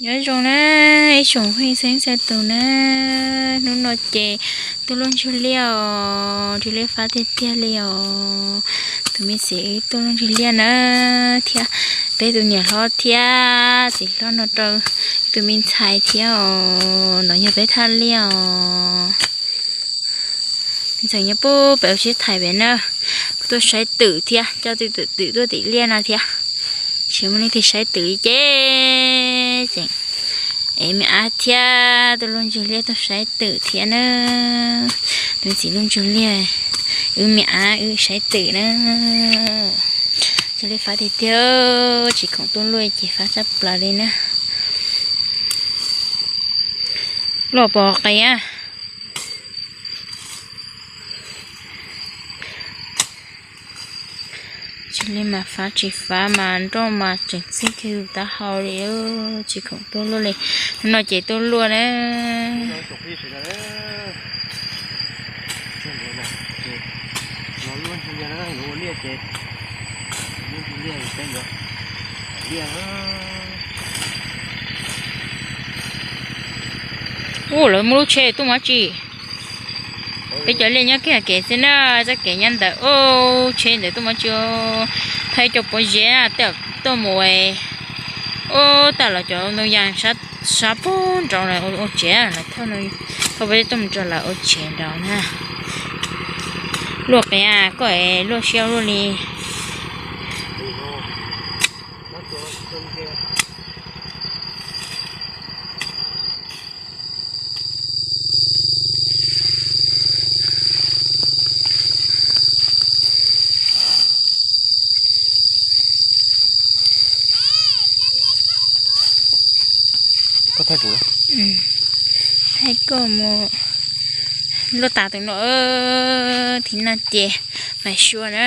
Nyob zoo na ib tsoom phooj ywg txhua txhua tus na, hnub no ces tuaj luaj ntsug liaj os, ntsug liaj fab tiag tiag li os. Tus me txiv wb tuaj luaj ntsug liaj na, thiab peb tus niam hlob thiab txiv hlob no rau tus me ntxhais thiab os, no yog peb thaj liaj os. Ntxhais nyob puag pem ua siab thaiv pem na, kuv tuaj saib twm thiab, coj twm twm tuaj tim liaj no thiab. Tsis muaj leej twg saib twm li ces tseem es me ab thiab tuaj luaj ntsug liaj tuaj saib twm thiab na. Tus txiv luaj ntsug liaj, wb me ab wb saib twm na. Ntsug liaj fab tiag tiag, tsis khoom tuaj luaj ces fab tshaj plaws li na. Luaj pom qis. Tsis li mas fab tsis fab mas nroj mas tseem txij kiag taub hau li, tsis khoom tuaj luaj li. Hnub no ces tuaj luaj na. Ua lawv muaj lub tsheb tuaj mov tsi. Peb cov liaj nyob kiag kev xwb na, txoj kev nyob ntawd ua tsheb ntawd tuaj mov tsi. Thaij cov pob zeb tuaj mus ua tas los cov ntoo yas sab puag nraud lawm ua tsev lawm, thauj pob zeb tuaj mus rau lawm ua tsev nraud na. Luaj qias koj luaj siab luaj li. Koj thaij kuv, thaij koj mus. Luaj tas tus no, thib no ces mas sua na.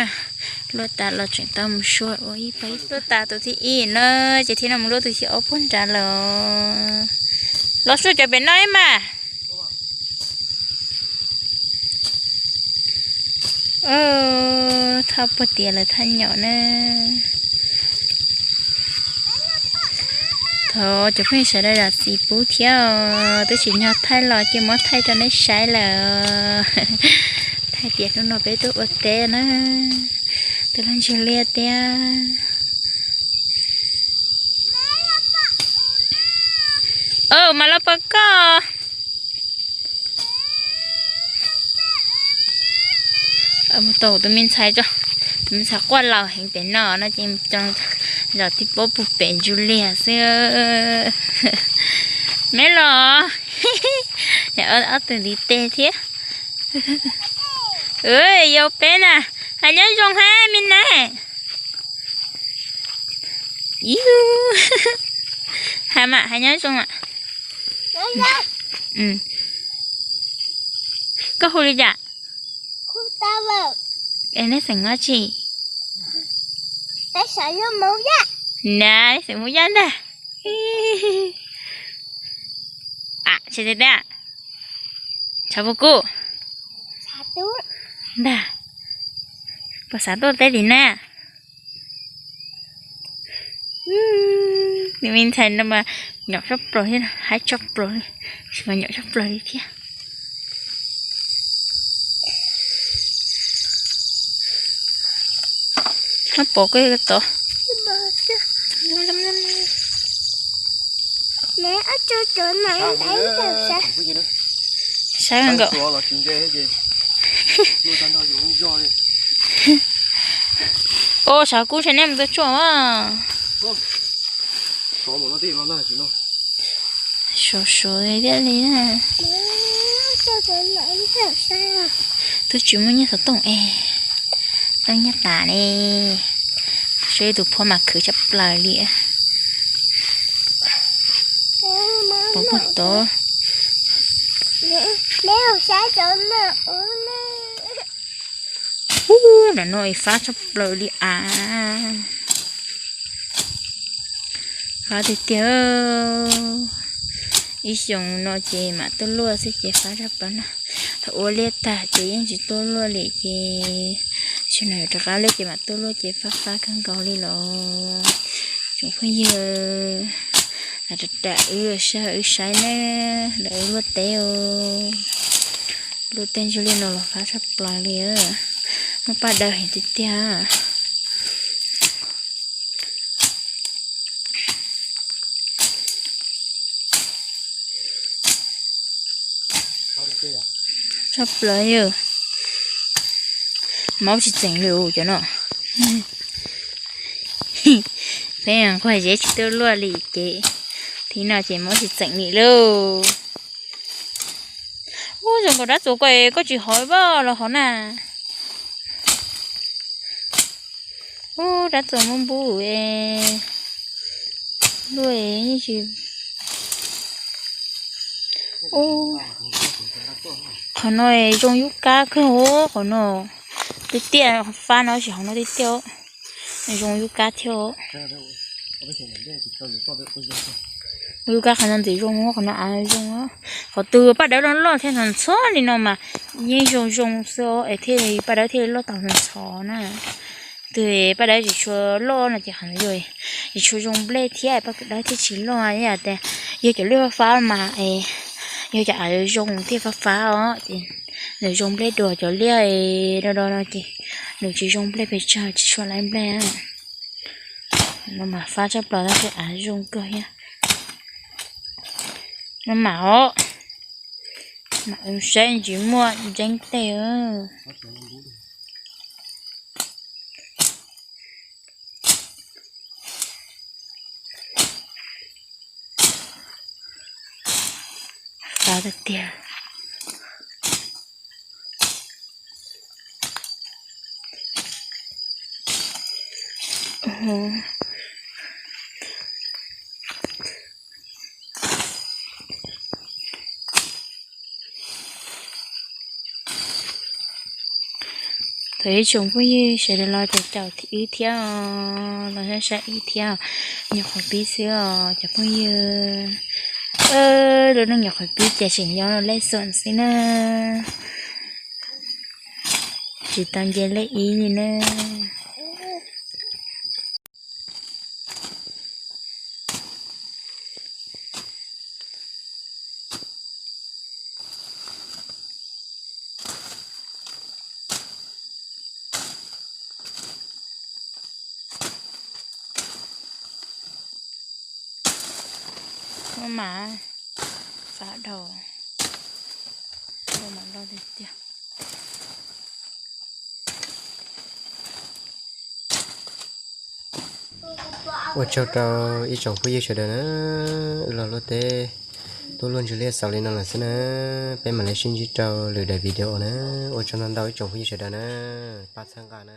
Luaj tas los tseem tau mus sua ua ib pab. Luaj tas tus thib ib no ces thib no mus luaj tus thib ob puag nrad lawm. Los sua cov pem no ib mas. Thaj puag tias lawv thaj nyom na. Thov cov phooj ywg sawv daws zam txim pub thiab, twb tsis nyog thaij los ces muab thaij rau nej saib lawm. Thaij tias hnub no peb tuaj ua teb na, tuaj luaj ntsug liaj tiag. Mas los pom koj. Mus tos tus me ntxhais tso, tus me ntxhais quaj laus heev pem no no ces mus coj zos tib pob puag pem ntsuj liag xwb. Me los, ob tug ntiv tes thiab. Yau peb na, hais nyob zoo hab me na. Ib, hais mas hais nyob zoo. Koj hu li cas? Es neb xeem dab tsi? Na, neb xeem Hmoob Yaj ntag. Tsis teb, Tshav Puv Kuj ntag. Puas xav tuaj teb tim na? Nws me ntxhais no mas nyom tshaj plaws thiab, haib tshaj plaws li, tsis mas nyom tshaj plaws li thiab. Muab pov koj tod. Saib nkaum. Os, Tshav Kuj, saib nej mus tua tshuaj mas. Suav suav thiab li. Twb tsis muaj nyiaj xov tooj es, tau nyiaj tas ne. Suav ib tus phua mas khwv tshaj plaws li. Pov puag tod. Ub, no no fab tshaj plaws li as. Fab tiag tiag. Ib xyoos no ces mam tuaj luaj xwb ces fab tshaj plaws na. Thaum ua liaj tag ces yeej tsis tuaj luaj li ces, xyoo no yuav rov qab liaj ces mam tuaj luaj ces fab fab kawg nkaus li los. Tsoom phooj ywg, Ram ram wb sab wb saib ne, ram wb luaj teb, luaj teb ntsuag liaj no los fab tshaj plaws li, muaj paj dawb heev tiag tiag. Tshaj plaws yog, mob tsis txeem li cov no. Peb nquag zeb tsis tuaj luaj li ces thib no ces mob tsis txeem li lauj. Ub, zoo nkaus dab txuas ko koj tsis hov vaj los hov na. Ub, dab txuas muab npub luaj tsis. Ub, qhov no zoo yub kab kawg, qhov no tiaj tiaj, fab no tsis hov no tiaj tiaj, zoo yub kab thiab. Yub kab qhov no ntxim zoo, qhov no av zoo. Qhov twg paj dawb loj loj thiab ntxhov ntxhov li no mas yeej zoo zoo xwb es thiaj li paj dawb thiaj li loj tau ntxhov ntxhov na. Twg paj dawb tsis tshua loj no ces qhov ntawd yog tsis tshua zoo nplej thiab paj dawb thiaj tsis loj. Yog tias yog cov liaj fab fab mas yog cov av zoo thiaj fab fab os ces nws zoo nplej dua, cov liaj do do no ces nws tsis zoo nplej pes tsawg, tsis tshua laiv nplej. No mas fab tshaj plaws tab sis av zoo kawg thiab. No mas os, mam saib tsis muaj ntseeb tej. Fab tiag tiag. Thaum ib tsoom phooj ywg sawv daws los caum caum wb thiab, los saib saib wb thiab, nyuam qhuav pib xwb os cov phooj ywg. Lub neej nyuam qhuav pib ces tseem nyob lej xum xwb na, tsis tau nce lej ib li na. Maj mam fab dhau, dhau mam loj tiag tiag. Ua tsaug rau ib tsoom phooj ywg sawv daws na, wb los luaj teb tuaj luaj ntsuag liaj xaus li no lawm xwb na. Peb mam li sib ntsib rau lwm daim video na. Ua tsaug ntau ntau ib tsoom phooj ywg sawv daws na, pab txhawb nqa na.